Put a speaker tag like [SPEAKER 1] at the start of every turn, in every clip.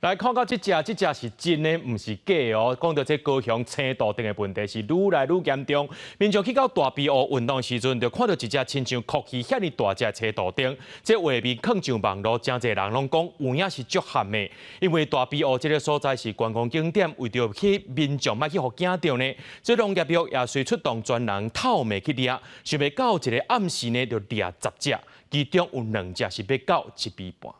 [SPEAKER 1] 來看到這隻，這隻是真的，毋是假的哦。講到這高雄青杜鵑的問題是愈來愈嚴重，民眾去到大埤湖運動時陣，就看到一隻親像蛞蝓遐爾大隻青杜鵑，這畫面放上網路，誠濟人攏講有影是足譀的。因為大埤湖這个所在是觀光景點，為著去民眾莫去予驚著呢，這農業局也隨出動專人透暝去掠，想袂到一个暗時呢就掠10隻，其中有兩隻是欲到1米半。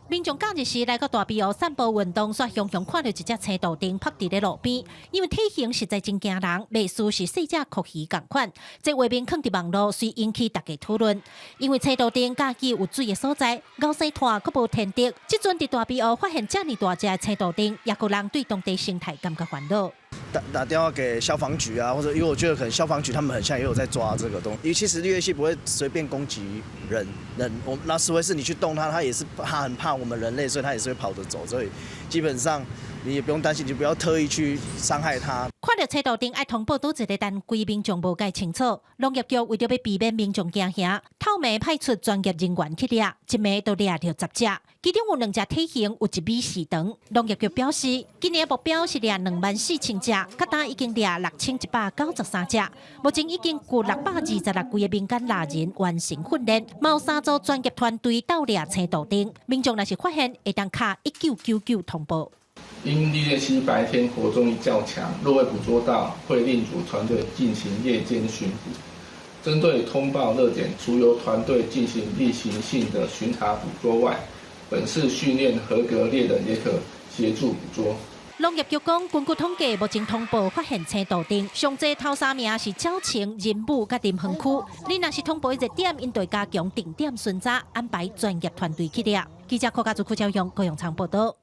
[SPEAKER 2] 民眾假日時來到大埤湖散步運動，煞雄雄看著一隻青杜鵑泊佇咧路邊，因為體型實在真驚人，類似是細隻蛞蝓仝款。這畫面放佇網路，隨引起大家討論。因為青杜鵑佮意有水的所在，𠢕生湠閣無天敵。這陣佇大埤湖發現遮爾大隻的青杜鵑，也閣人對當地生態感覺煩惱。
[SPEAKER 3] 打打電話給消防局啊，或者因為我覺得可能消防局他們很像也有在抓這個東西，因為其實綠鬣蜥不會隨便攻擊人，人我那除非是你去動它，它也是怕很怕我們人類，所以它也是會跑着走，所以基本上你也不用擔心，你不要特意去傷害它。
[SPEAKER 2] 看著青杜鵑愛通報佗一个單位，民眾無蓋清楚。農業局為著欲避免民眾驚嚇，透暝派出專業人員去掠，一暝就掠著10隻，其中有兩隻體型有1米4長。農業局表示，今年目標是掠24,000隻，到今已經掠6193隻，目前已經有626幾个民間獵人完成訓練，嘛有三組專業團隊鬥掠青杜鵑。民眾若是發現，會當敲1999通報。
[SPEAKER 4] 因綠鬣蜥白天活動力較強，若未捕捉到，會另組團隊進行夜間巡捕。針對通報熱點，除由團隊進行例行性的巡查捕捉外，本市訓練合格獵人也可協助捕捉。
[SPEAKER 2] 農業局講，根據統計，目前通報發現青杜鵑，上濟頭三名是鳥情、仁武佮林園區。你若是通報熱點，𪜶就會加強定點巡查，安排專業團隊去掠。記者柯家祖、柯昭勇、高永昌報道。